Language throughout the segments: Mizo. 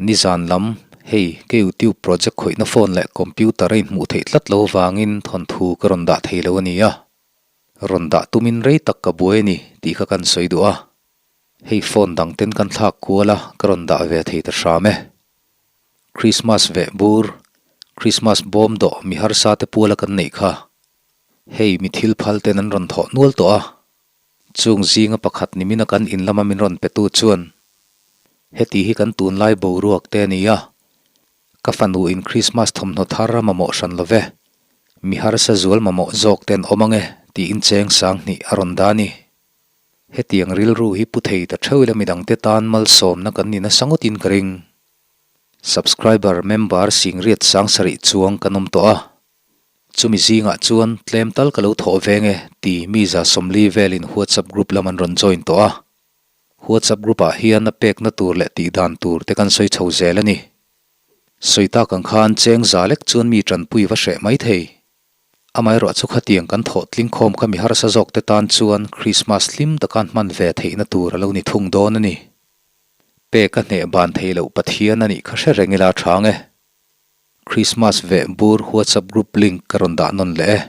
Nizan lam, hei ka YouTube project khawihna phone leh computer a inhmuh theih tlat lo vangin thawnthu ka rawn dah thei lo a ni a. Rawn dah tumin rei tak ka buai a ni tih kha kan sawi duh a. Hei phone dang ten kan thlak kual a, ka rawn dah ve thei ta hram e. Christmas veh bur, Christmas bawm dawh mi harsa te puala kan neih kha. Hei mi thil phal ten an rawn thawh nual tawh a. Chung zinga pakhat nimina kan in lama min rawn petu chuan, Heti hi kan tunlai boruak te a ni a, ka fanu in Christmas thawmhnaw thar a mamawh hran lo ve, mi harsa zual mamawh zawk te an awm ange tiin cheng sang hnih a rawn dah a ni. Hetiang rilru hi pu thei ta theuh ila midangte tan malsawmna kan ni nasa ngawtin ka ring. Subscriber member singriat sang sarih chuang kan awm tawh a. Chumi zingah chuan tlem tal ka lo thawh veng e ti mi za 40 velin WhatsApp group lam an rawn join tawh a. WhatsApp group ah hian a pekna tur leh tihdan tur te kan sawi chho zel a ni. Sawi tak ang khan cheng za lek chuan mi tanpui va hreh mai thei. Amaherawh chu khatiang kan thawh tling khawm kha mi harsa zawk te tan chuan Krismas hlim taka an hman ve theihna tur a lo ni thung dawn a ni. Pek a hneh ban thei loh Pathian a nih kha hre reng ila chang e. Krismas veh bur WhatsApp group link ka rawn dah nawn leh e.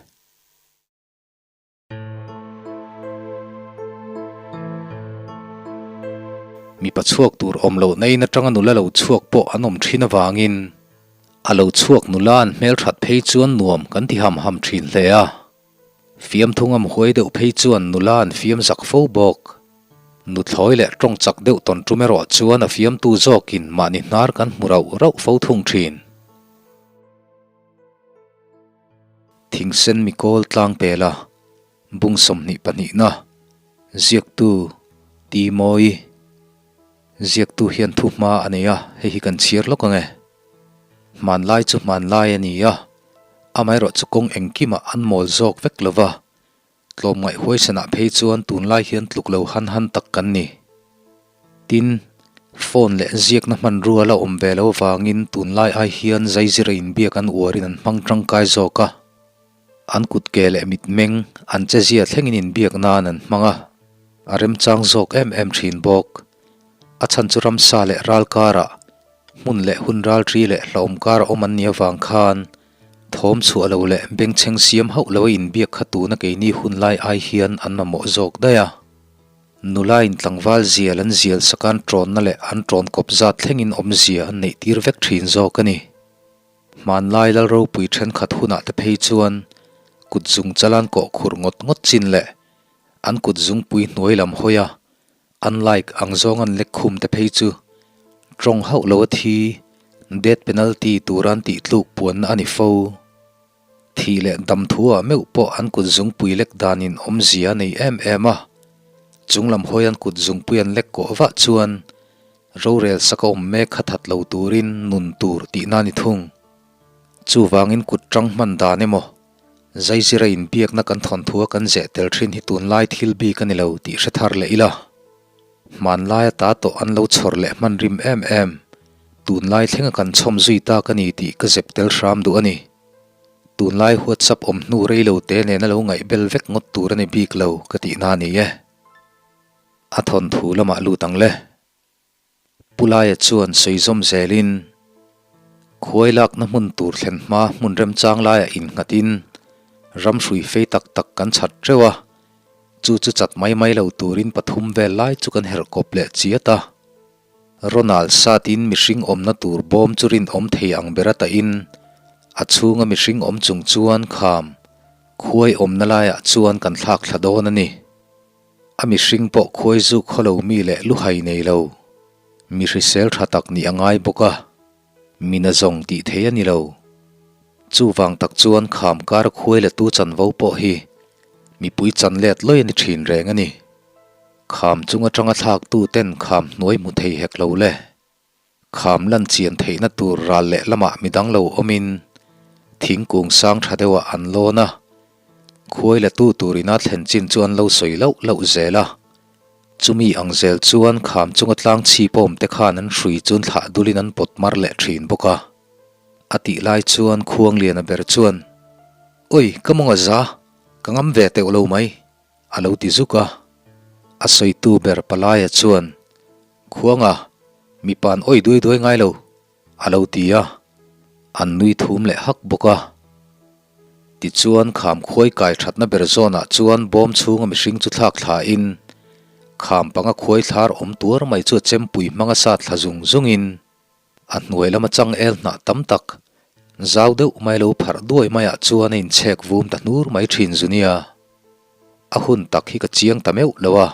Mipa chhuak tur awm loh na in atanga nula lo chhuak pawh an awm thin avangin a lo chhuak nula an hmelthat phei chuan nuam kan ti ham ham thin hle a. Fiamthu ngam huai deuh phei chuan nula an fiam zak fo bawk. Nuthlawi leh tawng chak deuh tawn tum erawh chuan a fiamtu zawkin mahni hnar kan hmu rauh rauh fo thung thin. Thingsen mikawl tlang pela bung 22na ziaktu Ti Mawi ziaktu hian thu hma a nei a, hei hi kan chhiar lawk ang e. Hmanlai chu hmanlai a ni a, amaherawh chu kawng engkimah an mawl zawk vek lo va, Tlawmngaih huaisanah phei chuan tunlai hian tluk lo han han tak kan ni. Tin, phone leh ziakna hmanrua la awm ve lo vangin tunlai ai hian zaizira inbiak an uarin an hmang tangkai zawk a. An kutke leh mitmeng, an chezia thlengin inbiak nan an hmang a, a remchang zawk em em thin bawk. A chhan chu ramsa leh ral karah, hmun leh hun ralṭi leh hlauhawm kara awm an nih avang khan Thawm chhuah lo leh bengchheng siam hauh lo a inbiak kha tuna keini hun lai ai hian an mamawh zawk daih a. Nula in tlangval zial an zial sak an tawnna leh an tawn kawp zat thlengin awmzia an neih tir vek thin zawk a ni. Hmanlai lal ropui thenkhat hunah te phei chuan kut zung chalan kawh khurh ngawt ngawt chin leh an kut zungpui hnuai lam hawi a an like ang zawng an lek khum te phei chu tawng hauh lo a thi, death penalty tura an tih tluk puanna a ni fo. Thih leh dam thu ah meuh pawh an kut zungpui lek danin awmzia a nei em em a, chunglam hawi an kut zungpui an lek kawh vah chuan rorel sak a awm mek kha that lo turin nun tur tihna a ni thung. Chuvangin kut tang hman dan emaw Zaizira inbiakna kan thawnthua kan zeh tel thin hi tunlai thil bik a ni lo tih hre thar leh ila. Hmanlai ata tawh an lo chhawr leh hman rim em em, tunlai thlenga kan chhawm zui tak a ni tih ka zep tel hram duh a ni. Tunlai WhatsApp awm hnu rei lo te nena lo ngaihbel vek ngawt tur a ni bik lo ka tihna a ni e. A thawnthu lamah lut ang le. Pu Laia chuan sawi zawm zelin, Khuai lakna hmun tur thlen hma hmun remchang laiah innghatin ram hrui fei tak tak kan chhat teuh a, chu chu chat mai mai lo turin pathum vel lai chu kan herh kawp leh chiat a. Ronald satin mihring awmna tur bawm chu rinawm thei ang ber a tahin a chhunga mihring awm chung chuan kham khuai awmna laiah chuan kan thlak thla dawn a ni. A mihring pawh khuai zuk khaw lo mi leh luhai nei lo. Mi hrisel tha tak nih a ngai bawk a, mi na zawng tih thei a ni lo. Chuvang tak chuan kham kar khuai la tu chanvo pawh hi mipui chan let lawi a ni thin reng a ni. Kham chung atanga thlak tu ten kham hnuai hmu thei hek lo le. Kham lan chian theihna tur ral leh lamah midang lo awmin thingkung sang tha deuhah an lawn a, khuai la tu tur ina thlen chin chu an lo sawi loh loh zel a. Chumi ang zel chuan kham chunga tlang chhipawm te khan an hrui chun thlah dulin an pawt mar leh thin bawk a. A tih lai chuan Khuangliana ber chuan, Oi, ka mawng a za, ka ngam ve teuh lo mai, a lo ti zuk a. A sawitu ber Palaia chuan, Khuanga, mipa an awih duai duai ngai lo. A lo ti a, an nui thum leh hak bawk a. Tichuan kham khuai kai thatna ber zawnah chuan bawm chhunga mihring chu thlak thlain kham panga khuai thlar awm tuar mai chu a chempui hmanga sat thla zung zungin a hnuai lama changel hnah tam tak zau deuh mai lo pharh duai maiah chuan a inchhek vum ta hnur mai thin zu nia. A hun tak hi ka chiang ta meuh lo a,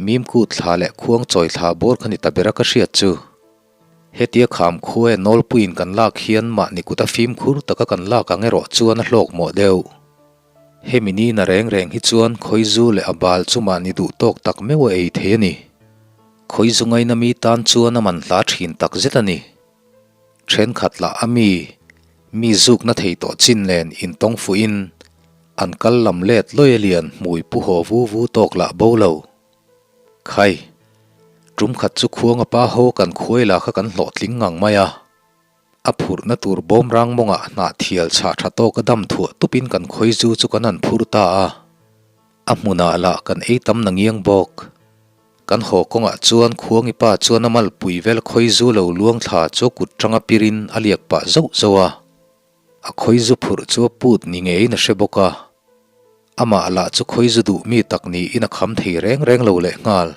mimkut thla leh khuang chawi thla bawr kha ni ta bera ka hriat chu. Hetia kham khuaia nawlpuiin kan lak hian mahni kut a fimkhur taka kan lak ang erawh chuan a hlawk mawh deuh. Hemi ni na reng reng hi chuan khawizu leh a bal chu mahni duh tawk tak meuh a ei thei a ni. Khawizu ngaina mi tan chuan a man hla thin tak zet a ni. Thenkhat lah a mi, mi zukna thei tawh chin nen intawng fuhin an kal lam let lawi a lian hmui pu haw vu vu tawk lah bo lo. Khai, tum khat chu khuanga pa ho kan khuai la kha kan hlawhtling ngang mai a. A phurhna tur bawm rang mawngah hnah thial chhah tha tawk a dam thuah tupin kan khawi zu chu kan han phur ta a. A hmunah lah kan ei tam na ngiang bawk. Kan haw kawngah chuan khuangi pa chuan a malpui vel khawi zu lo luang thla chu a kut tanga pirin a liak pah zauh zauh a. A khawizu phurh chu a put ni ngeiin a hre bawk a, amah lah chu khawizu duh mi tak niin a kham thei reng reng lo lehnghal.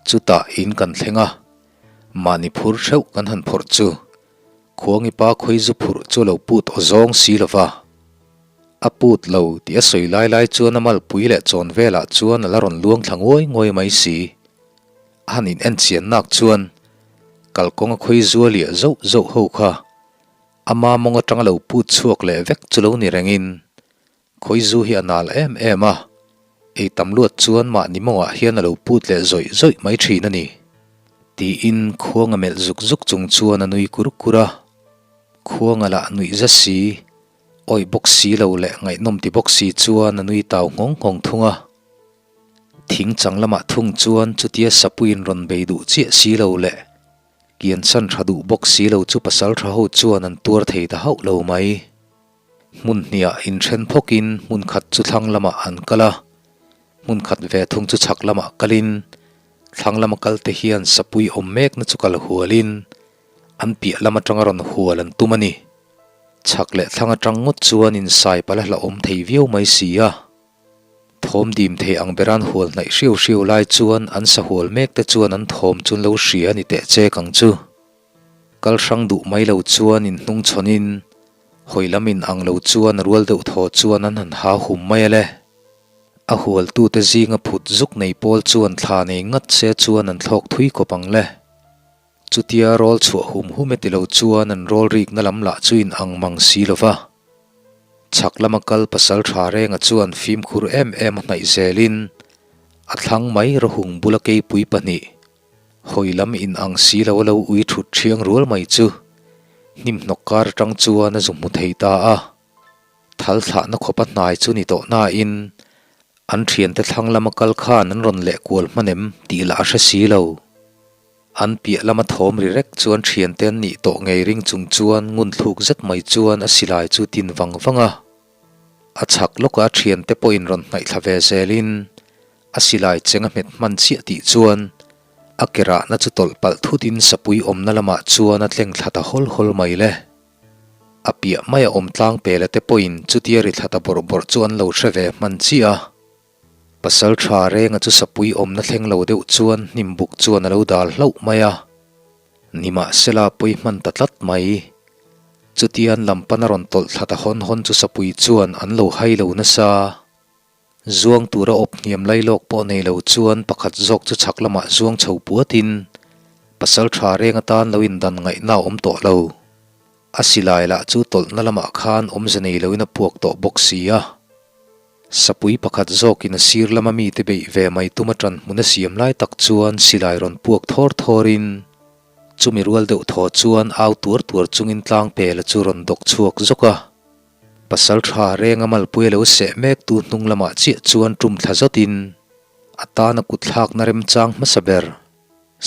Chutah in kan thleng a, mahni phur theuh kan han phawrh chu Khuangi pa khawizu phurh chu a lo put aw zawng si lo va. A put lo tih a sawi lai lai chuan a malpui leh chawn velah chuan a la rawn luang thla nguai nguai mai si. A han in en chian nak chuan kalkawng a khawizu a liah zauh zauh ho kha Ama mawng atanga lo put chhuak leh vek chu lo ni rengin khawizu hi a nal em em a, ei tam luat chuan mahni mawngah hian a lo put leh zawih zawih mai thin a ni, tiin khuanga melh zuk zuk chung chuan a nui kur kur a. Khuanga lah nuih za si, awih bawk si lo leh ngaihnawm ti bawk si chuan a nui tau nghawng nghawng thung a. Thing chang lamah thung chuan chutia sapuiin rawn bei duh chiah si lo leh Kiansan tha duh bawk si lo chu pasal tha ho chuan an tuar thei ta hauh lo mai. Hmun hniah inthen phawkin hmun khat chu thlang lamah an kal a, hmun khat ve thung chu chhak lamah kalin thlang lama kalte hian sapui awm mekna chu kal hualin an piah lam atanga rawn hual an tum a ni. Chhak leh thlang atang ngawt chuan insai palh a hlauhawm thei viau mai si a. Thawm dim thei ang beran hual hnaih hriau hriau lai chuan an sahual mek te chuan an thawm chu an lo hria a ni teh chek ang chu. Kal hrang duh mai lo chuan in hnung chhawn in hawi lam in ang lo chuan a rual deuh thaw chuan an han ha hum mai a le. A hual tu te zinga phut zuk nei pawl chuan thla nei ngat se chuan an thlawk thui khawp ang le. Chutia rawl chhuah hum hum e ti lo chuan an rawl rikna lam lah chu in ang mang si lo va. Chhak lama kal pasal tha renga chuan fimkhur em em a hnaih zelin a thlang mai rawhung bula keipui pahnih hawi lam in ang si lo a lo ui thut thiang rual mai chu hnim hnawk kar atang chuan a zu hmu thei ta a. Thal thlahna khawpa hnai chu ni tawh nain an thiante thlang lama kal khan an rawn leh kual hman em tih lah a hre si lo. An piah lama thawm ri rek chuan thiante an nih tawh ngei ring chung chuan ngun thluk zet mai chuan a silai chu tin vang vang a. A chhak lawka a thiante pawhin rawn hnaihthla ve zelin a silai cheng a hmet hman chiah tih chuan a ke rahna chu tawlh palh thutin sapui awmna lamah chuan a tleng thla ta hawl hawl mai le. A piah maia awm tlang pela te pawhin chutia ri thla ta bawrh bawrh chu an lo hre ve hman chiah a. Pasal tha renga chu sapui awmna thleng lo deuh chuan hnim buk chuan a lo dal hlauh mai a. Nimahsela pawi hman ta tlat mai. Chutian lam pan a rawn tawlh thla ta hawn hawn chu sapui chuan an lo hai lo nasa. Zuang tura awp hniam lai lawk pawh nei lo chuan pakhat zawk chu chhak lamah zuang chho puatin pasal tha reng atan lo indan ngaihna a awm tawh lo. A silai lah chu tawlhna lamah khan awmze nei loin a puak tawh bawk si a. Sapui pakhat zawkin a sir lama mite beih ve mai tum a ṭan hmun a siam lai tak chuan silai rawn puak thawr thawrin chumi rual deuh thaw chuan au tuar tuar chungin tlang pela chu rawn dawk chhuak zawk a. Pasal ṭha renga malpui a lo seh mek tu hnung lamah chiah chuan ṭum thla zawtin a tana kutthlakna remchang hmasa ber.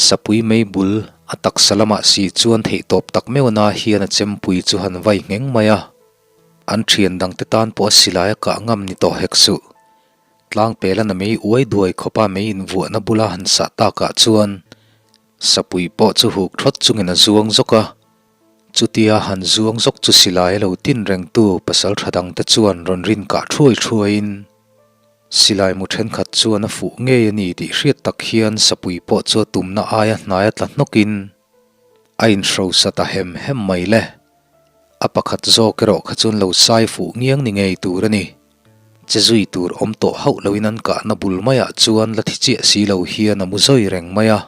Sapui mei bul a taksa lamah si chuan theihtawp tak meuhna hian a chempui chu han vai ngheng mai a. An thian dangte tan pawh a silai a kah ngam ni tawh hek suh. Tlangpela na mei uai duai khawpa mei invuahna bula han sah takah chuan Sapui pawh chu huk thawt chungin a zuang zawk a. Chutia han zuang zawk chu silai a lo tin rengtu pasalṭha dangte chuan rawn rin kah thuai thuaiin silai mu ṭhenkhat chuan a fuh ngei a ni tih hriat tak hian sapui pawh chu a tumna aia hnaia tla hnawkin a inhrosa ta hem hem mai le. A pakhat zawk erawh kha chuan lo sai fuh ngiang ni ngei tur a ni. Che zui tur awm tawh hauh loin an kahna bul maiah chuan la thi chiah si lo hian a mu zawi reng mai a.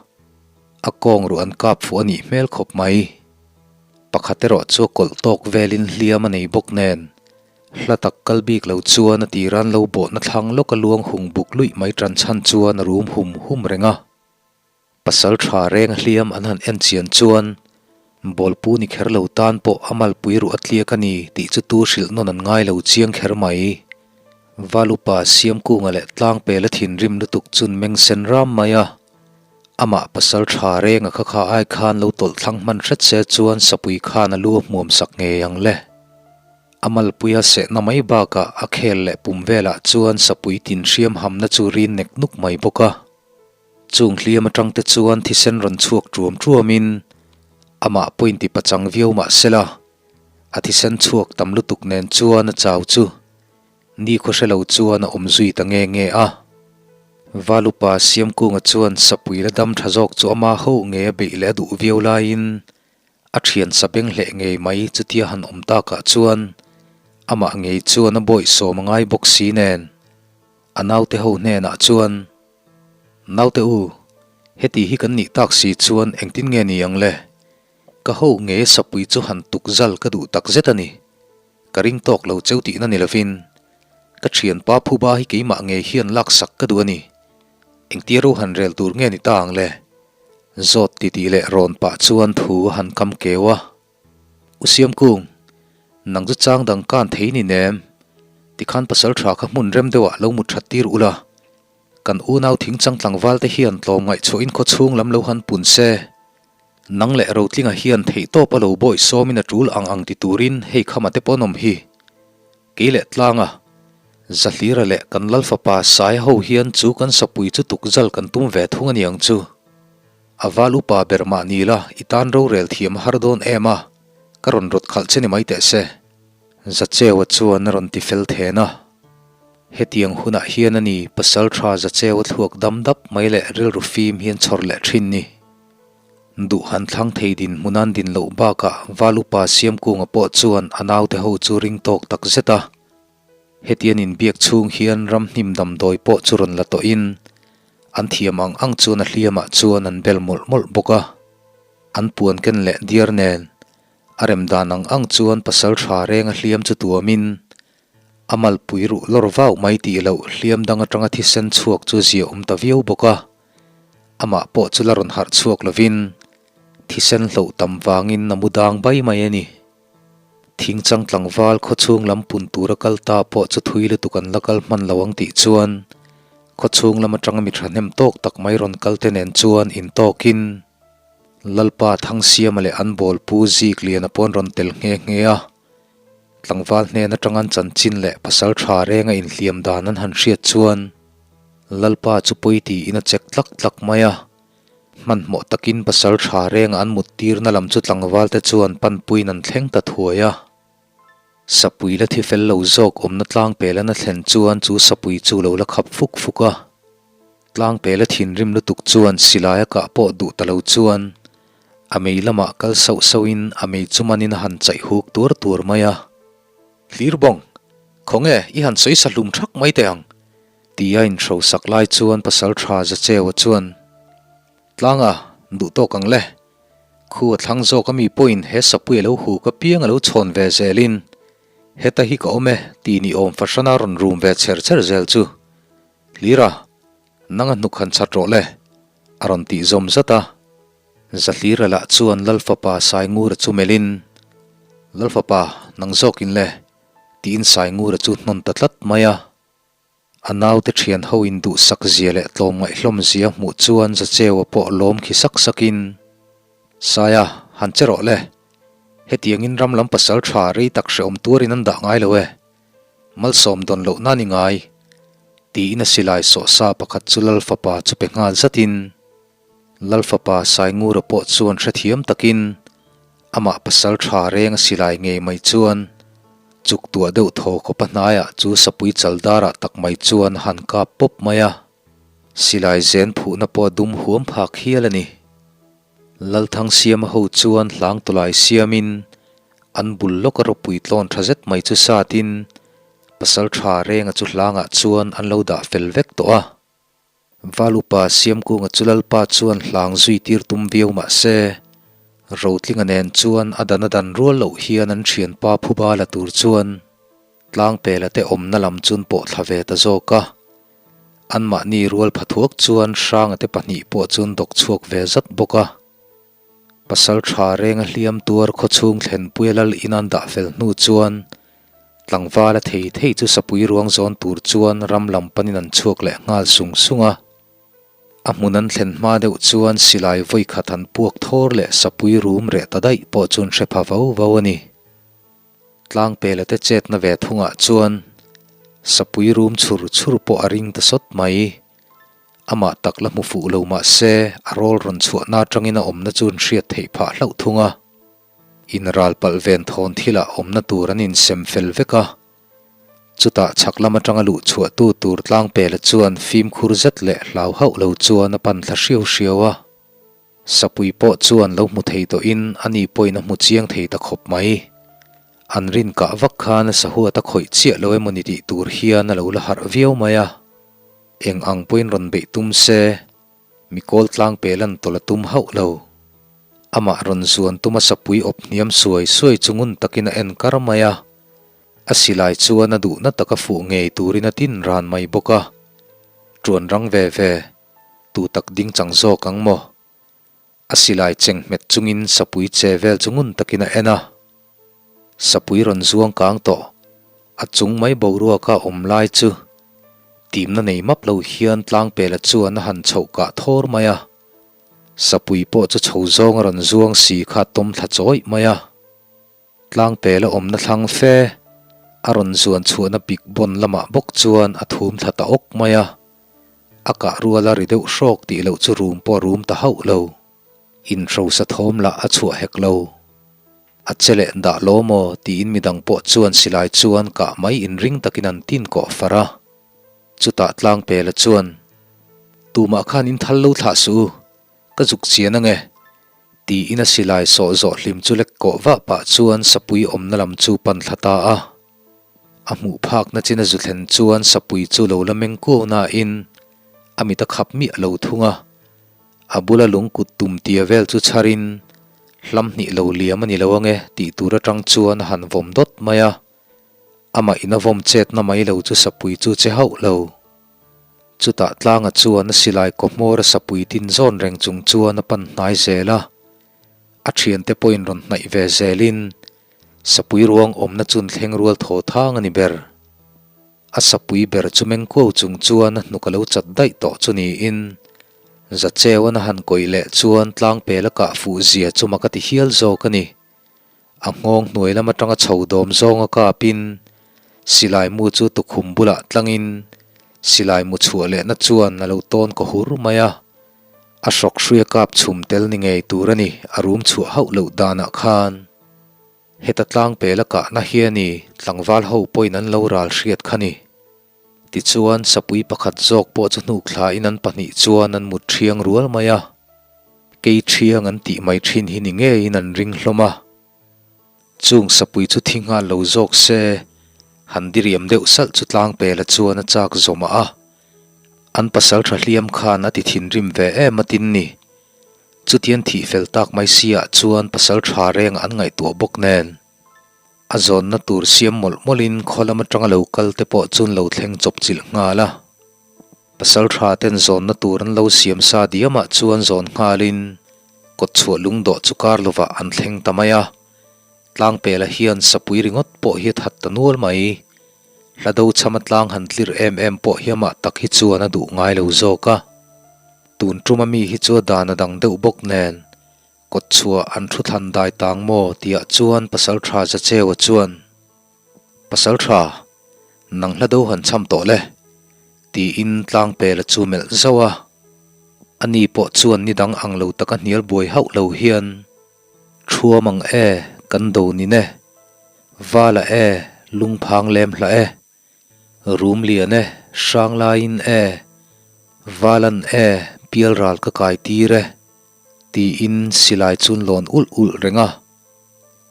A kawng ruh an kap fuh a nih hmel khawp mai. Pakhat erawh chu a kawlh tawk velin hliam a nei bawk nen, hla tak kal bik lo chuan a tiran lo bawhna thlang lawka luang hung buk luih mai tan chhan chuan a rum hum hum reng a. Pasal tha reng hliam an han en chian chuan bawlpu ni kher lo tan pawh a malpui ruh a tliak a ni tih chu tu hrilh nawn an ngai lo chiang kher mai. Valupa Siamkunga leh Tlangpela thinrim lutuk chun meng sen ram mai a. Amah pasal tha reng a kha kha ai khan lo tawlh thlang hman hret se chuan sapui khan a lu a hmuam sak ngei ang le. A malpuia sehna mai bakah a khel leh pum velah chuan sapui tin hriam hamna chu rin nek nuk mai bawk a. Chung hliam atang te chuan thisen rawn chhuak ṭuam ṭuamin amah pawhin ti pachang viau mah sela a thisen chhuak tam lutuk nen chuan a chau chu Ni khaw hre lo chuan a awm zui ta nge nge a. Valupa Siamkunga chuan sapui la dam tha zawk chu ama ho nge a beih leh a duh viau laiin a thian sa beng hleh ngei mai chutia han awm takah chuan amah ngei chuan a bawihsawm a ngai bawk si nen a naute ho hnenah chuan Naute u, heti hi kan nih tak si chuan engtin nge ni ang le? Ka ho nge sapui chu han tuk zal ka duh tak zet a ni. Ka ring tawk lo cheu tihna ni lovin, ka thianpa phuba hi keimah ngei hian laksak ka duh a ni. Engtia ro han rel tur nge ni ta ang le? Zawt titih leh rawn pah chuan thu a han kam keu a. U Siamkung, nang chu chang dang kan thei ni nem? Tikhan pasal tha kha hmun rem deuhah lo mut that tir ula. Kan unau thingchang tlangval te hian tlawm ngaihchhuahin khawchhung lam lo han pun se. Nang leh Rotlinga hian theihtawp a lo bawih sawmin a tul ang ang ti turin hei khama te pawh an awm hi. Kei leh Tlanga, Zahlira leh kan Lalfapa Saia ho hian chu kan sapui chu tukzal kan tum ve thung a niang chu. A val upa ber mah ni la i tan rorel thiam a har dawn em a, ka rawn rawt khalh che ni mai teh se. Zacheua chuan a rawn ti fel then a. Hetiang hunah hian a ni pasal tha Zacheua thluak dam dap mai leh rilru fim hian chhawr leh thin ni. Duh han thlang thei din hmunan din loh bakah Val upa Siamkunga pawh chuan a naute ho chu ring tawk tak zet a. Hetian inbiak chhung hian ramhnim damdawi pawh chu rawn la tawhin an thiam ang ang chuan a hliamah chuan an bel mawlh mawlh bawk a. An puan ken leh diar nen a rem dan ang ang chuan pasal tha renga hliam chu tuamin a malpui ruh lawr vau mai tih loh hliam dang atanga thisen chhuak chu zia awm ta viau bawk a. Amah pawh chu la rawn harh chhuak lovin thisen hloh tam vangin a mu dang bai mai a ni. Thingchang tlangval khawchhung lam pun tura kal ta pawh chu thui lutuk an la kal hman lo ang tih chuan khawchhung lam atanga mi thahnem tawk tak mai rawn kal te nen chuan intawkin Lalpa Thangsiama leh an bawlpu Zikliana pawh an rawn tel nghe nghe a. Tlangval hnen atang an chanchin leh pasal tha renga inhliam dan an han hriat chuan Lalpa chu pawi tiin a chek tlak tlak mai a. Hmanhmawh takin pasal tha renga an mut tirna lam chu tlangval te chuan panpuiin an thleng ta thuai a. Sapui la thi fel lo zawk awmna tlangpel an a thlen chuan chu sapui chu lo la khap fuk fuk a. Tlangpela thinrim lutuk chuan silai a kah pawh duh ta lo chuan a mei lamah kal sauh sauhin a mei chu manin a han chaih huk tuar tuar mai a. Hlir bawng, khawnge i han sawi sa hlum thak mai teh ang? Tia inhrosak lai chuan pasal tha Zacheua chuan, Tlanga, duh tawk ang le. Khu a thlang zawk a mi pawhin he sapui a lo huk apiang a lo chhawn ve zelin heta hi ka awm e tih ni awm fahrana rawn rum ve chher chher zel chu Hlira, nang a hnuk han chhat rawh le, a rawn tih zawm zat a. Zahlira lah chuan Lalfapa Saingura chu melhin, Lalfapa, nang zawkin le, tiin Saingura chu hnawn ta tlat mai a. A naute thian ho induhsak zia leh tlawmngaih hlawm zia hmuh chuan Zacheua pawh lawm khi sak sakin, Saia, han che rawh le, hetiangin ram lam pasal tha rei tak hrehawm tuarin an dah ngai lo e. Malsawm dawn loh nan i ngai, tiin a silai sawh sa pakhat chu Lalfapa chu pe nghal zatin Lalfapa Saingura pawh chuan hrethiam takin Amah pasal tha reng a silai ngei mai chuan chuk tuah deuh thaw khawp a hnaiah chu sapui chal darah tak mai chuan a han kap pawp mai a. Silai zen phuhna pawh a dum huam phak hial a ni. Lalthangsiama ho chuan hlang tawlai siamin an bul lawka ropui tlawn tha zet mai chu satin pasal tha renga chu hlangah chuan an lo dah fel vek tawh a. Val upa Siamkunga chu Lalpa chuan hlang zui tir tum viau mah se, Rotlinga nen chuan a dan a dan rual loh hian an thianpa phuba la tur chuan Tlangpela te awmna lam chun pawh thla ve ta zawk a. Anmahni rual phathuak chuan Hranga te pahnih pawh chun dawk chhuak ve zat bawk a. Pasal tha renga hliam tuar khawchhung thlenpuia lal in an dah fel hnu chuan tlangval a thei thei chu sapui ruang zawn tur chuan ram lam panin an chhuak leh nghal sung sung a. A hmun an thlen hma deuh chuan silai vawi khat han puak thawr leh sapui rum reh ta daih pawh chu an hre pha vau vau a ni. Tlangpela te chetna ve thungah chuan sapui rum chhur chhur pawh a ring ta sawt mai. Amah tak la hmu fuh lo mah se a rawl rawn chhuahna atangin a awmna chu an hriat theih phah hlauh thung a. Inral palh ven thawn thilah awmna tur an insem fel vek a. Chutah chhak lam atanga luh chhuahtu tur Tlangpela chuan fimkhur zet leh hlau hauh lo chuan a pan thla hriau hriau a. Sapui pawh chuan lo hmu thei tawhin ani pawhin a hmu chiang thei ta khawp mai. An rin kah vak khan a sahuat a khawih chiah lo emaw ni tih tur hian a lo la harh viau mai a. Eng ang pawhin rawn beih tum se, mi kawl tlang pe lan tawlh a tum hauh lo. Amah rawn zuan tuma sapui awp hniam suai suai chu ngun takin a en kar mai a. A silai chuan a duhna taka fuh ngei turin a tin ran mai bawk a. Ṭuan rang ve ve. Tu tak ding chang zawk ang maw? A silai cheng hmet chungin sapui che vel chu ngun takin a en a. Sapui rawn zuang kang tawh. A chung mai boruaka awm lai chu timna nei map lo hian Tlangpela chuan a han chhoh kah thawr mai a. Sapui pawh chu chho zawng a rawn zuang si kha tawm thla chawih mai a. Tlangpel a awmna thlang fe, a rawn zuan chhuahna bik bawn lamah bawk chuan a thum thla ta awk mai a. A kah rual a ri deuh hrawk tih loh chu rum pawh a rum ta hauh lo. Inhrosa thawm lah a chhuah hek lo. A che leh dah law maw tiin midang pawh chuan silai chuan kah mai inring takin an tin kawh far a. Chutah Tlangpela chuan, Tumah khan in thal lo thlah suh u, Ka zuk chian ange, tiin a silai sawh zawh hlim chu lek kawh vah pah chuan sapui awmna lam chu pan thla ta a. A hmuh phakna chin a zu thlen chuan sapui chu lo la meng kuau nain a mit a khap miah lo thung a. A bula lung kut tum tia vel chu chharin hlam hnih lo liam a ni lo ange tih tur atang chuan a han vawm dawt mai a. Amah in a vawm chetna mai lo chu sapui chu che hauh lo. Chutah tlanga chuan a silai kawhmawr a sapui tin zawn reng chung chuan a pan hnai zel a, a thiante pawhin rawn hnaih ve zelin sapui ruang awmna chun thleng rual thaw thang a ni ber. A sapui ber chu meng kuau chung chuan a hnuk a lo chat daih tawh chu niin Zacheuan a han kawih leh chuan tlangpel a kah fuh zia chu mak a ti hial zawk a ni. A nghawng hnuai lam atanga chho dawm zawnga kapin silai mu chu tukhum bulah tlangin silai mu chhuah lehna chuan a lo tawn kaw hur mai a. A hrawk hruia kap chhum tel ni ngei tur a ni, a rum chhuah hauh loh danah khan. Heta tlangpel a kahna hi a ni, tlangval ho pawhin an lo ral hriat kha ni. Tichuan, sapui pakhat zawk pawh chu hnuk thlain an pahnih chuan an mut thiang rual mai a. Kei thiang an tih mai thin hi ni ngeiin an ring hlawm a. Chung sapui chu thi nghal lo zawk se, han diriam deuh salh chu tlangpela chuan a chak zawmah a. An pasal tha hliam khan a ti thinrim ve em a tin ni. Chutian thih fel tak mai si ah chuan pasal tha reng an ngaihtuah bawk nen. A zawnna tur siam mawlh mawlhin khaw lam atanga lo kal te pawh chuan lo thleng chawp chilh nghal a. Pasal tha ten zawnna tur an lo siam sa diamah chuan zawn nghalin kawtchhuah lungdawh chu kar lovah an thleng ta mai a. Tlangpela hian sapui ringawt pawh hi a that ta nual mai. Hla do chhama tlang han tlir em em pawh hi amah tak hi chuan a duh ngai lo zawk a. Tun tuma mi hi chu a dan a dang deuh bawk nen. Kawtchhuah an thu thlan dai tang maw tihah chuan Pasalṭha Zacheua chuan, Pasalṭha, nang hla do han cham tawh le, tiin Tlangpela chu melh zauh a. Ani pawh chuan ni dang ang lo taka hnial buai hauh lo hian, Thuam ang e, kan do nin e. Vala e, lungphang lem hlah e. Rum lian e, hrang laiin e. Valan e, pialral ka kai tir e. Tiin silai chun lawn ulh ulh reng a.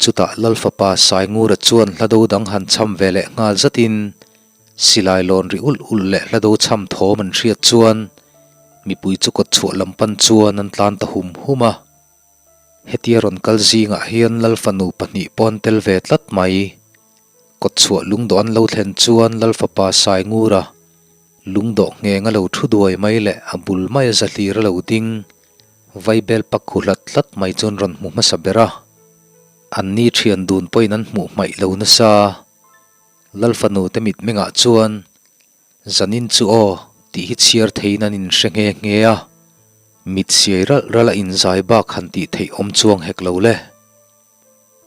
Chutah Lalfapa Saingura chuan hlado dang han cham ve leh nghal zatin silai lawn ri ulh ulh leh hlado cham thawm an hriat chuan mipui chu kawtchhuah lam pan chuan an tlan ta hum hum a. Hetia rawn kal zingah hian Lalfanu pahnih pawh an tel ve tlat mai. Kawtchhuah lungdawh an lo thlen chuan Lalfapa Saingura lungdawh ngheng a lo thu duai mai leh a bul maia zahlir a lo ding Vaibel pak khu hlat tlat mai chuan rawn hmu hmasa ber a. Anni thian dun pawhin an hmuh hmaih lo nasa. Lalfanu te mitmengah chuan Zanin chu aw tih hi chhiar theiin an inhre nghe nghe a, mit siai ralh ralh a inzai bak han tih theih awm chuang hek lo le.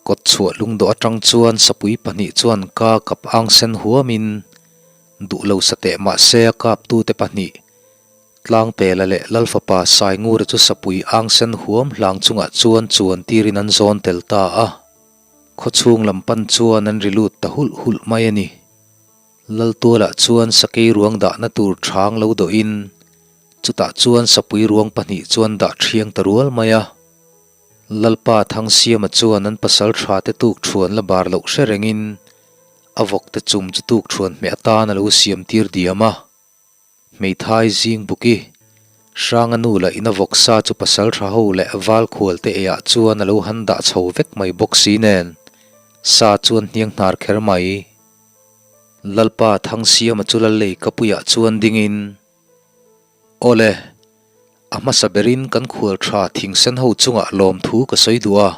Kawtchhuah lungdawh atang chuan sapui pahnih chuan ka kap ang sen huamin duh lo sa teh mah se a kaptute pahnih Tlangpela leh Lalfapa Saingura chu sapui ang sen huam hlang chungah chuan chuan tirin an zawn tel ta a, khawchhung lam pan chuan an ri lut ta hulh hulh mai a ni. Laltualah chuan sakei ruang dahna tur chhang lo dawhin chutah chuan sapui ruang pahnih chuan dah thiang ta rual mai a. Lalpa Thangsiama chuan an pasal tha te tuk thuan la bar loh hre rengin a vawk te chum chu tuk thuan hmeh atan a lo siam tir diam a. Hmeithai zing buki Hranga nu lah in a vawk sa chu pasal tha ho leh val khual te eiah chuan a lo han dah chho vek mai bawk si nen sa chuan hniang hnar kher mai. Lalpa Thangsiama chu Lallei Kapuiah chuan dingin, Awle, a hmasa berin kan khual tha thingsen ho chungah lawmthu ka sawi duh a.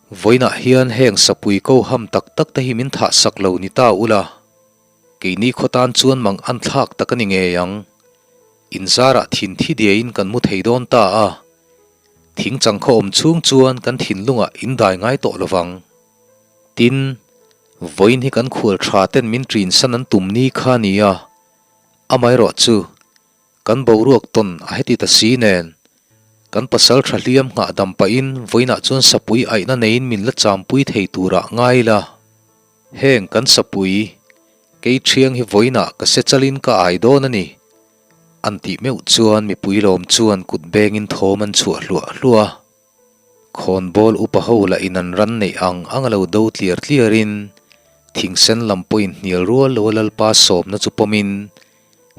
Vawiinah hian heng sapui ko ham tak tak te hi min thah sak lo ni ta ula, keini khaw tan chuan mang an thlak tak a ni ngei ang. Inzarah thin thi diaiin kan mu thei dawn ta a, thing chang khaw awm chhung chuan kan thinlungah indai ngai tawh lovang. Tin, vawiin hi kan khual tha ten min ṭin san an tum ni kha a ni a, amaherawh chu kan boruak tawn a heti ta si nen, kan pasal tha hliam nghah dam pahin vawiinah chuan sapui aihna neiin min la champui thei turah ngai ila. Heng kan sapui, kei ṭhiang hi vawiinah ka se chalin ka ai dawn a ni, an tih meuh chuan mipui lawm chuan kut bengin thawm an chhuah hluah hluah a. Khawnbawl upa ho lah in an ran neih ang ang a lo do tliar tliar in thingsen lam pawh in hnial rual lo a Lalpa sawmna chu pawm in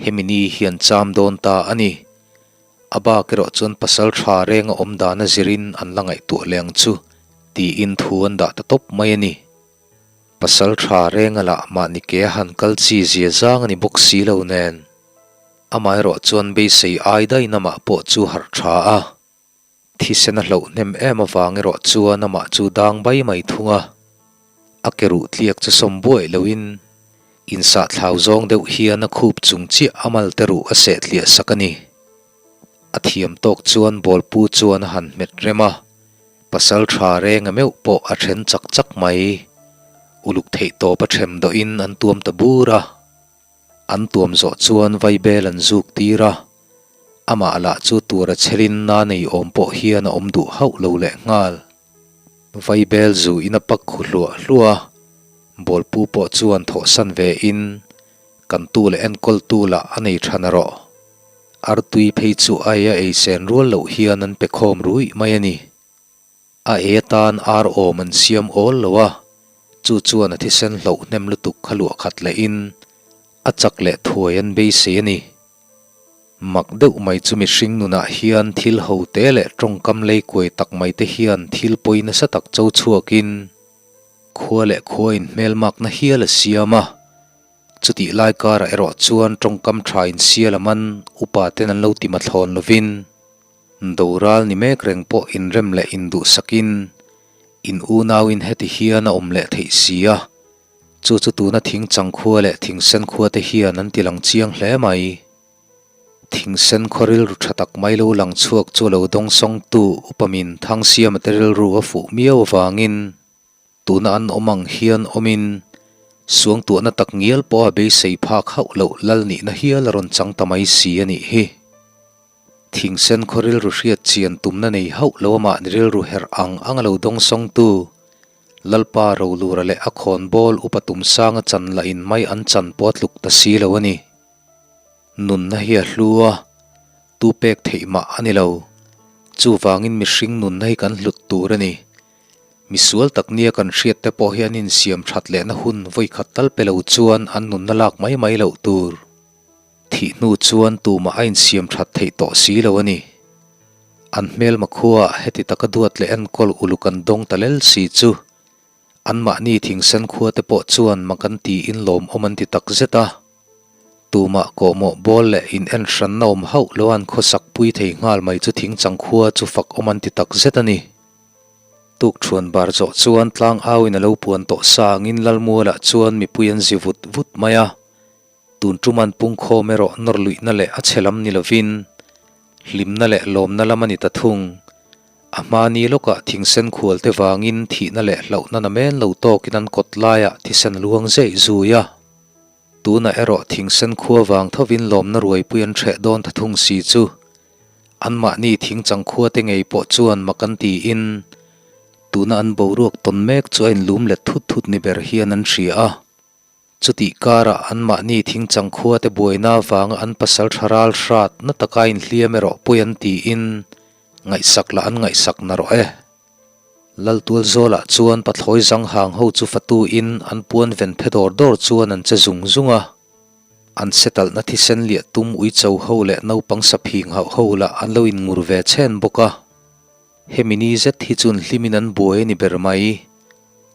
hemi ni hi an cham dawn ta a ni. A bak erawh chuan pasal tha reng a awm dan a zir in an la ngaihtuah leh ang chu tiin thu an dah ta tawp mai a ni. Pasal tha reng a lah mahni ke a han kal chi zia zang a ni bawk si lo nen amaherawh chuan beisei ai dain amah pawh chu harh tha a. Thisen a hloh hnem em avang erawh chuan amah chu dang bai mai thung a, a ke ruh tliak chu sawm buaih loin insah thlau zawng deuh hian a khup chung chiah a mal te ruh a seh tliah sak a ni. A thiam tawk chuan bawlpu chuan a han hmet rem a, pasal tha reng a meuh pawh a then chak chak mai. Uluk theih tawp a them dawhin an tuam ta bur a. An tuam zawh chuan vaibel an zuk tir a, amah lah chu tura chelin na nei awm pawh hian a awm duh hauh lo leh nghal. Vaibel zu in a pak khu hluah hluah a, bawlpu pawh chuan thawhsan ve in kan tu leh enkawl tu lah a nei tha na rawh. Artui phei chu a ei a ei sen rual loh hian an pe khawm ruih mai a ni. A ei atan ar awm an siam awl lo a, chu chuan a thisen hloh hnem lutuk kha luah khat lehin a chak leh thuai an beisei a ni. Mak deuh mai chu mihring nunah hian thil ho te leh tawngkam lei kuai tak mai te hian thil pawi nasa tak cho chhuakin khua leh khua inhmelmakna hial a siam a, chutih lai karah erawh chuan tawngkam tha insial a man upa ten an lo ti mathlawn lovin, Doral ni mek reng pawh inrem leh induhsakin in unauin heti hian a awm leh theih si a, chu chu tuna thingchang khua leh thingsen khua te hian an ti lang chiang hle mai. Thingsen khaw rilru tha tak mai lo lang chhuak chu lo dawngsawngtu upamin Thangsiama te rilru a fuh miau avangin Tuna an awm ang hian awmin suangtuahna tak ngial pawha beisei phak hauh loh lal nihna hial a rawn chang ta mai si a nih hi. Thingsen khaw rilru hriat chian tumna nei hauh lo amah ni rilru herh ang ang a lo dawngsawngtu Lalpa Rolura leh a khawnbawl upa tumsanga chan lah in mai an chan pawh a tluk ta si lo a ni. Nunna hi a hlu a, tu pek theih mah a ni lo. Chuvangin mihring nunna hi kan hlut tur a ni. Misual tak nia kan hriat te pawh hi an insiam that lehna hun vawikhat tal pe lo chuan an nunna lak mai mai loh tur. Thih hnu chuan tumah a insiam that theih tawh si lo a ni. An hmelma khuaah heti taka duat leh enkawl uluk an dawng ta lel si chu anmahni thingsen khua te pawh chuan mak an tiin lawmawm an ti tak zet a. Tumah kawhmawh bawl leh in en hranna awm hauh lo an khawsak pui thei nghal mai chu thingchang khua chu fak awm an ti tak zet a ni. Tukṭhuan bar zawh chuan tlang auin a lo puan tawh sa angin Lalmualah chuan mipui an zi vut vut mai a. Tun ṭuman pungkhawm erawh nawr luihna leh a chhe lam ni lovin, hlimna leh lawmna lam a ni ta thung. A hmani lawkah thingsen khualte vangin thihna leh hlauhna namen lo tawkin an kawt laiah thisen a luang zeih zui a. Tunah erawh thingsen khua vang thovin lawmna ruaipui an hreh dawn ta thung si chu anmahni thingchang khuate ngei pawh chuan mak an tiin tuna an boruak tawn mek chu a inlum let thut thut ni ber hian an hria a. Chutih karah anmahni thingchang khuate buaina avanga an pasal tha ral hrat na taka inhliam erawh pawi an tiin ngaihsak lah an ngaihsak na rawh e. Laltual zawlah chuan pathlawi zang hang ho chu fatu in an puan ven phe dawr dawr chuan an che zung zung a. An setalhna thisen liah tum uicho ho leh naupang saphing hauh ho lah an lo inngur ve chhen bawk a. Hemi ni zet hi chun hlimin an buai a ni ber mai.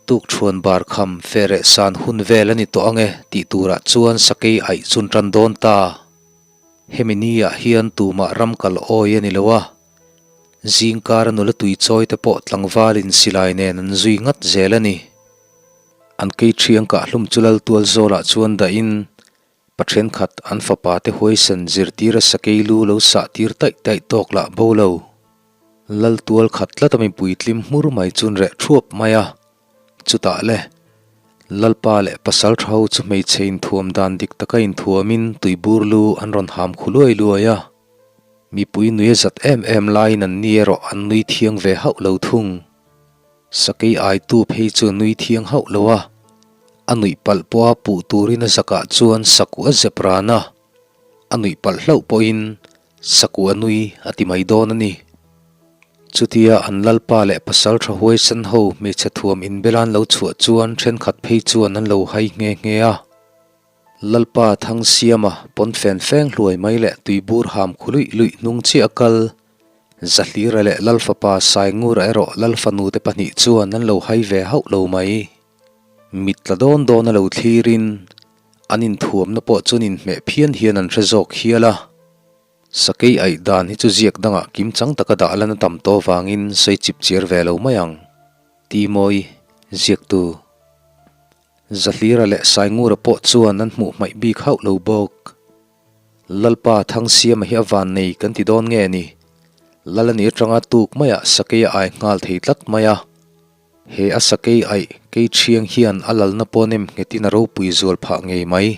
Tukṭhuan bar kham fereh san hun vel a ni tawh ang e tih turah chuan sakei aih chun tan dawn ta. Hemi niah hian tumah ram kal awi a ni lo a, zingkara nula tui chawi te pawh tlangvalin silai nen an zui ngat zel a ni. An kei ṭhiang kah hlum chu Laltual zawlah chuan dahin Pa thenkhat an fapa te huaisen zirtira sakei lu lo sah tir taih taih tawk lah bo lo. Lal tual khat tlat a mipui tlim hmur mai chun reh thuap mai a. Chutah le, Lalpa leh pasal tha ho chu hmeichhe inthuam dan dik taka inthuamin tuibur lu an rawn ham khu luai luai a. Mipui nui a zat em em laiin an ni erawh an nui thiang ve hauh lo thung. Sakei aitu phei chu nui thiang hauh lo a, a nuih palh pawha puh turin a zakah chuan sakuh a zep ran a, a nuih palh hlauh pawhin sakuh a nui a ti mai dawn a ni. Chutia an lalpa leh pasal tha huaisen ho hmeichhe thuam inbel an lo chhuah chuan thenkhat phei chuan an lo hai nghe nghe a. Lalpa Thangsiama pawnfen feng hluai mai leh tuibur ham khu luih luih hnung chiah a kal. Zahlira leh Lalfapa Saingura erawh Lalfanu te pahnih chuan an lo hai ve hauh lo mai. Mit tla dawn dawn a lo thlirin an inthuamna pawh chuan inhmeh phian hian an hre zawk hial a. Sakei aih dan hi chu ziak dangah kimchang taka dah lan a tam tawh vangin sawi chip chiar ve lo mai ang. Timawi, ziaktu. Zahlira leh Saingura pawh chuan an hmuh hmaih bik hauh lo bawk. Lalpa Thangsiama hi a van nei kan ti dawn nge ni? Lal a ni atanga tuk maiah sakei a ai nghal thei tlat mai a. He a sakei aih kei thiang hian a lalna pawh nem nghetin a ropui zual phah ngei mai.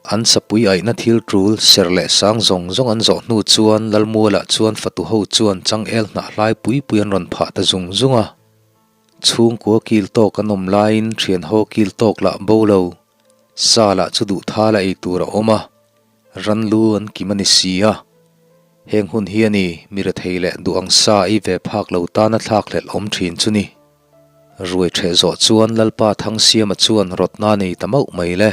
An sapui aihna thil tul ser leh sang zawng zawng an zawh hnu chuan Lalmualah chuan fatu ho chuan changel hnah hlai pui pui an rawn phah ta zung zung a. Chhungkua kil tawk an awm laiin thian haw kil tawk lah bo lo. Sa lah chu duh thal a ei tur a awm a, ran lu an kim a ni si a. Heng hun hi a ni, mi rethei leh duh ang sa ei ve phak lo tana thlak hlelh awm thin chu ni. Ruai ṭheh zawh chuan Lalpa Thangsiama chuan rawtna nei ta mauh mai le.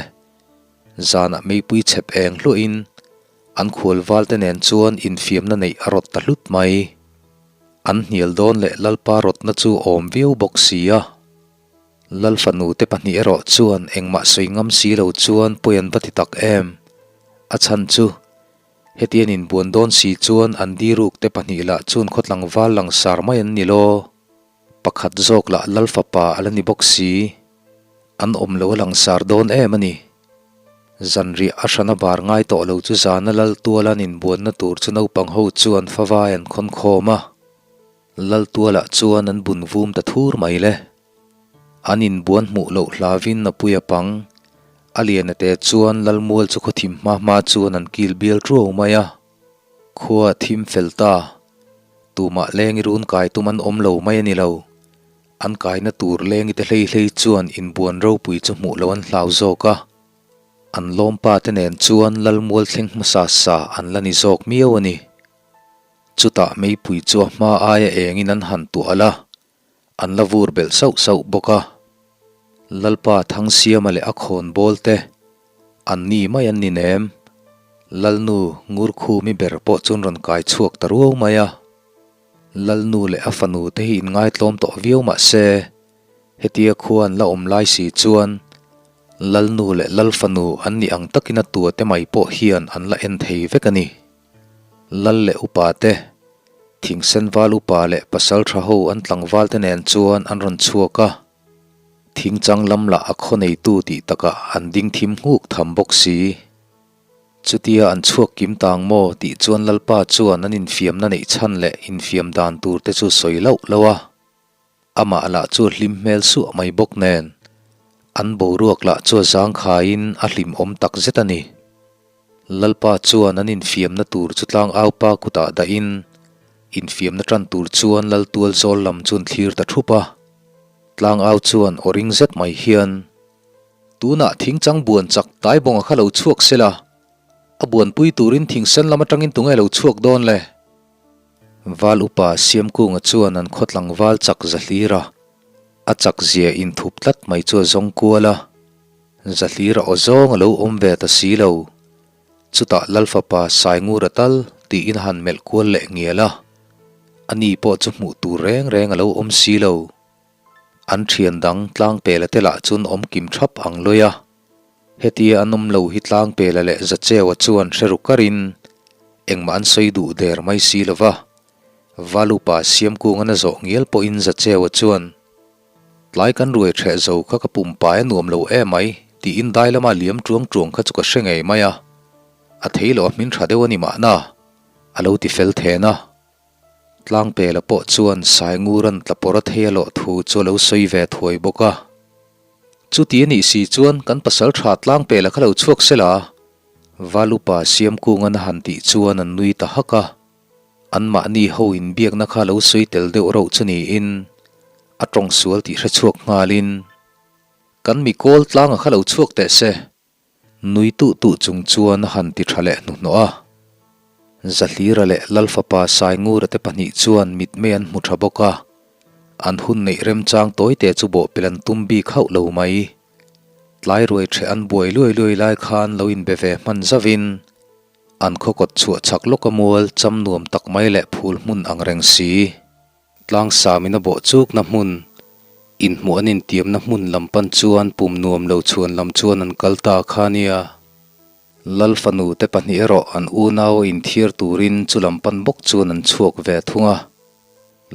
Zanah meipui chhep eng hluahin an khual valte nen chuan infiamna neih a rawt ta hlut mai. An hnial dawn leh Lalpa rawtna chu awm viau bawk si a. Lalfanu te pahnih erawh chuan engmah sawi ngam si lo chuan pawi an va ti tak em? A chhan chu, heti an inbuan dawn si chuan an diruk te pahnih lah chuan khawtlangval langsar mai an ni law. Pakhat zawk lah Lalfapa a la ni bawk si. An awm lo a langsar dawn em a ni. Zanriah a hrana bar ngai tawh lo chu zana Laltuala an inbuanna tur chu naupang ho chuan favai an khawn khawm a. Laltualah chuan an bun vum ta thur mai le. An inbuan hmuh loh hlavin a pui a pang. A liana te chuan Lalmual chu khawthim hma hma chuan an kil bial tuau mai a. Khua a thim fel ta. Tumah lengi run kai tum an awm lo mai a ni lo. An kaina tur lengi te hlei hlei chuan inbuan ropui chu hmuh loh an hlau zawk a. An lawmpa te nen chuan Lalmual thleng hmasa sa an la ni zawk miau a ni. Chutah meipui chu a hma aia engin an han tuah la, an la vur belh sauh sauh bawk a. Lalpa Thangsiama leh a khawnbawl te an ni mai an ni nem. Lalnu Ngurkhumi ber pawh chuan rawn kai chhuak ta ruau mai a. Lalnu leh a fanu te hi inngaitlawm tawh viau mah se, hetia khua an la awm lai si chuan Lalnu leh Lalfanu an nih ang takin a tua te mai pawh hian an la en thei vek a ni. Lal leh upa te, thingsen val upa leh pasal tha ho an tlangval te nen chuan an rawn chhuak a, thingchang lam lah a khaw neitu tih takah an ding thim nghuk tham bawk si. Chutia an chhuak kim tang maw tih chuan Lalpa chuan an infiamna neih chhan leh infiam dan tur te chu sawi loh loh a. Amah lah chu a hlim hmel suah mai bawk nen, an boruak lah chu a zangkhaiin a hlimawm tak zet a ni. Lalpa chuan an infiamna tur chu tlangaupa kutah dahin, infiamna tan tur chuan Laltual zawl lam chu an thlir ta thup a. Tlangau chuan aw ring zet mai hian, Tunah thingchang buan chak Taibawnga kha lo chhuak sela, a buanpui turin thingsen lam atangin tunge lo chhuak dawn le? Val upa Siamkunga chuan an khaw tlangval chak Zahlira a chak zia inthup tlat mai chu a zawng kual a, Zahlira aw zawng a lo awm ve ta si lo. Chutah Lalfapa Saingura tal tiin a han melh kual leh ngial a, ani pawh chu hmuh tur reng reng a lo awm si lo. An thian dang Tlangpela te lah chuan awm kim thap ang lawi a, hetia an awm lo hi Tlangpela leh Zacheua chuan hre ru karin engmah an sawi duh der mai si lo va, Valupa Siamkungan a zawh ngial pawhin Zacheua chuan, Tlai kan ruai ṭheh zo kha ka pumpai a nuam lo emai tiin dai lama liam ṭuang ṭuang kha chu ka hre ngei mai a, a thei loh a hmin ṭha deuh a ni mahna, a lo ti fel then a. Tlangpela pawh chuan Sainguran tlapawr a thei a lawh thu chu a lo sawi ve thuai bawk a. Chuti a nih si chuan kan pasal tha Tlangpela kha lo chhuak sela, Valupa Siamkungan a han tih chuan an nui ta hak a. Anmahni ho inbiakna kha lo sawi tel deuh rauh chu niin a tawng sual tih hre chhuak nghalin, Kan mikawl tlanga kha lo chhuak teh se, Nui tuh tuh chung chuan a han ti tha leh hnuhnawh a. Zahlira leh Lalfapa Saingura te pahnih chuan mitmei an hmu tha bawk a, an hun neih remchang tawite chu bawhpelh an tum bik hauh lo mai. Tlai ruai ṭheh an buai luai luai lai khan lo inbe ve hman zauhin an khaw kawt chhuah chak lawk a mual cham nuam tak mai leh phul hmun ang reng si. Tlangsam in a bawh chukna hmun, inhmuh an intiamna hmun lam pan chuan pum nuam lo chhuan lam chuan an kal ta kha nia. Lal fanu te pahnih erawh an unau a inthiar turin chu lam pan bawk chuan an chhuak ve thung a.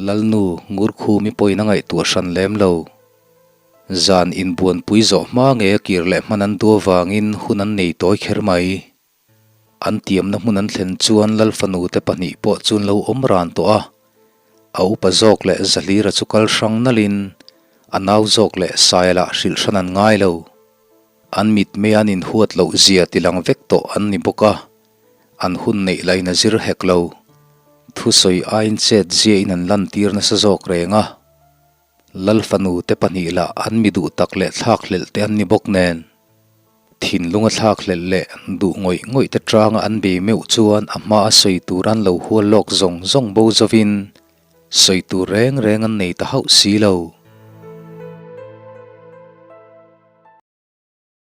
Lalnu Ngurkhumi pawhin a ngaihtuah hran lem lo. Zan inbuanpui zawh hma ngei a kir leh hman an duh avangin hun an nei tawi kher mai. An tiamna hmun an thlen chuan Lal fanu te pahnih pawh chu an lo awm ran tawh a, a upa zawk leh Zahlira chu kal hrang nalhin a nau zawk leh Saia lah hrilh hran an ngai lo. An mitmei an inhuat loh zia tilang vek tawh an ni bawk a, an hun neih lain a zir hek lo. Thusawi aiin chet ziain an lantir nasa zawk reng a. Lal fanu te pahnih lah an mi duh tak leh thlak hlelh te an ni bawk nen, thinlung a thlak hlelh leh duh ngawih ngawih te tanga an bei meuh chuan a hma a sawi tur an lo hual lawk zawng zawng bo zovin sawi tur reng reng an nei ta hauh si lo.